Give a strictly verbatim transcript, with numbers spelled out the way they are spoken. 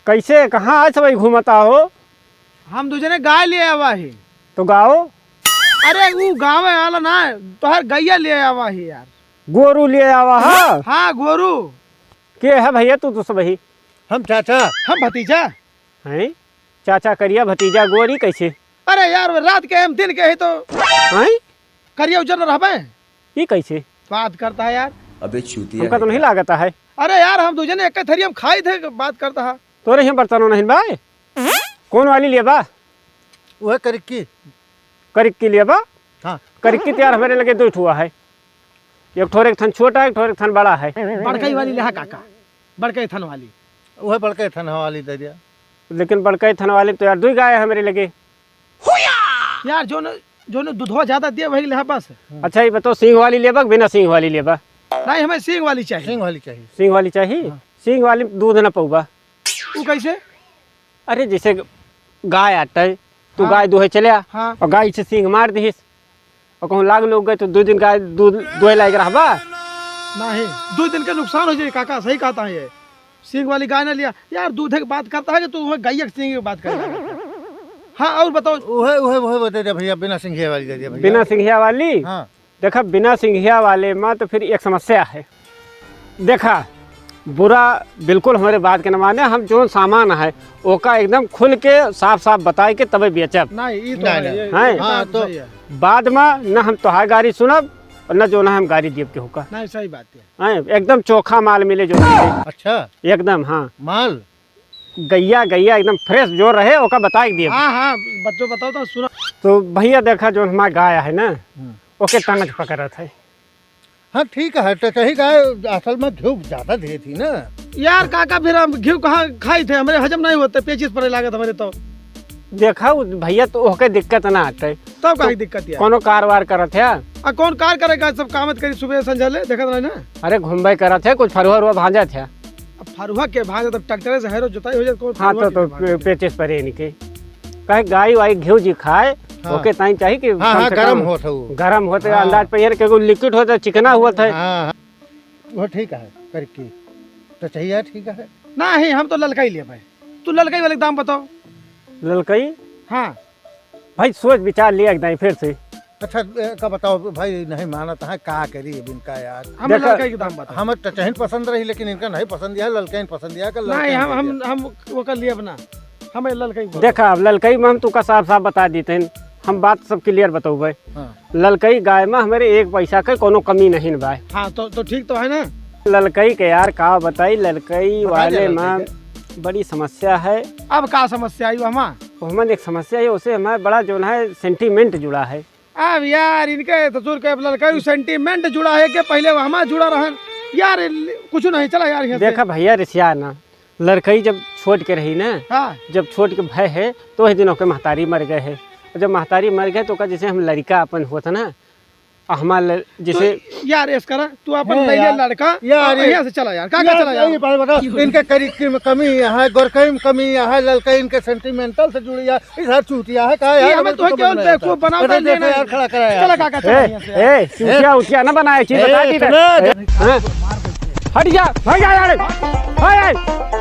कैसे, कहाँ आज सबही घूमत आहो? हम दुइ जने गाय लिहे आवा ही। तो गाओ। अरे, ऊ गावे आला ना, तोहर गइया लिहे आवा ही यार। गोरू लिहे आवा हा? हाँ, गोरू। के है भइया तू, तू सबही? हम चाचा। हम भतीजा। हैं? चाचा करिया, भतीजा गोरी, कैसे? अरे यार, रात के हम दिन के ही तो हैं? करिया उज्जर न रहबे। ई कैसे? बात करता है यार। अबे चूतिया हमका तो है नहीं क्या? लागत है। अरे यार, हम दुइ जने एक थरिया में खाई थे, बात करता है। तोरे यहाँ बर्तनों नहीं बा? कौन वाली लेबा? वह करिक्की। करिक्की लेबा? हाँ। करिक्की तो यार हमरे लगे दुइ ठो है। एक ठो एक थन छोटा है, एक ठो एक थन बड़ा है। बड़कई वाली लेहा काका, बड़कई थन वाली। वह बड़कई थन वाली दे दिया। लेकिन बड़कई थन वाली तो यार दुइ गाय है हमरे लगे। यार, जौन, जौन दूधवा ज्यादा दे, वही लेहा बस। अच्छा, ये बताओ, सींग वाली लेबा कि बिना सींग वाली लेबा? नहीं, हमें सींग वाली चाहिए। सींग वाली चाहिए। सींग वाली चाहिए? हाँ। सींग वाली दूध ना पौबा। ऊ कैसे? अरे, जैसे गाय आटे, तू हाँ। गाय दुहे चले आ, हाँ। और गाय से सींग मार दिहिस, और कहूँ लाग लोग गए, तो दुइ दिन गाय दूध दुहे लायक रहबा? नहीं, दुइ दिन के नुकसान हो जाए काका, सही कहता है ये। सींग वाली गाय ना लिया। यार, दूधे के बात करता है कि तू वह गैया के सींग के बात कर रहा है। हाँ, और बताओ। उहे, उहे, उहे बता दे भइया, बिना सिंघिया वाली दे दिया भइया। बिना सिंघिया वाली? हाँ। देखा, बिना सिंघिया वाले में तो फिर एक समस्या है। देखा, बुरा बिल्कुल हमरे बात के न माने, हम जौन सामान है, ओका एकदम खुल के साफ साफ बताए के तबे बेचब। नहीं, ई तो नहीं, है, नहीं। ये, हैं? ये हाँ, बात तो सही है। बाद में न हम तोहार गारी सुनब और न जौन है हम गारी देब केहू का। नहीं, सही बात है। हैं? एकदम चोखा माल मिले जो। अच्छा। एकदम, हाँ। माल? गैया, गैया एकदम fresh जो रहे, ओका बताए के दिए। हाँ, हाँ, बच्चों बताओ तो सुना। तो भइया देखा, जौन हमार गाय है ना, हम्म। ओके टांग पकड़त है। हाँ, ठीक है, तो सही गाय असल में घिउ ज्यादा देत ही ना। यार काका, फिर हम घिउ कहाँ खाई थे, हमरे हजम नहीं होते, पेचिस पड़े लागत हमरे तो। देखा, उ भइया तो ओके दिक्कत ना आते। तब काहे दिक्कत यार? कोनो कारवार करत है? आ, कौन कार करेगा? सब कामत करी सुबह संझा ले, देखत रहे ना। अरे घूमबे करत है, कुछ फरुआ उरुआ भांजत है। अब फरुआ के भांजत, अब ट्रैक्टर से हैरो जोताई हो जाए, कौन हाँ, फरुआ तो, के तो भांजत है? पेचिस परे इनके। कहे गाय वाई घिउ जी खाए, हाँ। ओके ताई चाहिए कि हाँ, कम हाँ, से गरम कम होत है वो। गरम होत है, हाँ। अंदाज पे ये कि वो liquid होत है, चिकना होत है। हाँ, हाँ। वो ठीक है, करिक्की। तो चाहिए, ठीक है। नहीं, हम तो ललकई लेबे। तू ललकई वाले के दाम बताओ। ललकई? हाँ। भाई, सोच विचार लिया एक दाई फिर से। अच्छा, ए, का बताओ भाई, नहीं मानत है, का करी अब इनका यार? हम देखा, ललकई के दाम बताओ। हम टचहिन पसंद रही, लेकिन इनका नहीं पसंद है, ललकई पसंद है, का नहीं, ललकई हम, दे हम, दिया। हम ओकर लिए अपना, हम ललकई बोल। देखा, अब ललकई में हम तुका साफ साफ बता देते हैं, हम बात सब clear बतौबे। हाँ। ललकई गाय में हमरे एक पैसा के कोनो कमी नहीं बा। हाँ, तो, तो ठीक तो है ना? ललकई के यार का बताई, ललकई बता दे वाले ललकई में के। बड़ी समस्या है। अब का समस्या आई हमा? तो हमारे एक समस्या है, उसे हमारे बड़ा जो है sentiment जुड़ा है। अब यार इनके ससुर के अब ललकई sentiment जुड़ा है कि पहले वो हमार जुड़ा रहन। यार कुछ नहीं, चला यार यहाँ से। देखा भइया रिसिया ना, लड़कई जब छोट के रही ना, हाँ। जब छोट के भय है, तो वही दिन ओके महतारी मर गए है। और जब महतारी मर गए, तो ओका जैसे हम लड़का अपन होत ना, आ हमार ल-, जैसे तो यार, ऐस करा, तू अपन हे लइले यार, लड़का, यार, और ये, यहाँ से चला यार, काका यार, चला यार। ये बात बताओ, इनके करी की कमी है, गोरकई में कमी है, लड़कई इनके sentimental से जुड़ी है, इस हर चूतिया है, का ये यार, हमें तो तो क्यों समझ में नहीं आता। बेवकूफ बनाओ, अरे, तो देखो लेना यार, है। खड़ा करा यार। चला काका, चला ए, यहाँ से। ए, चूतिया उतिया ना बनाए, चीज ए, बता दी इतना ना। हाँ? हट जा, हट जा यार। हाय, हाय।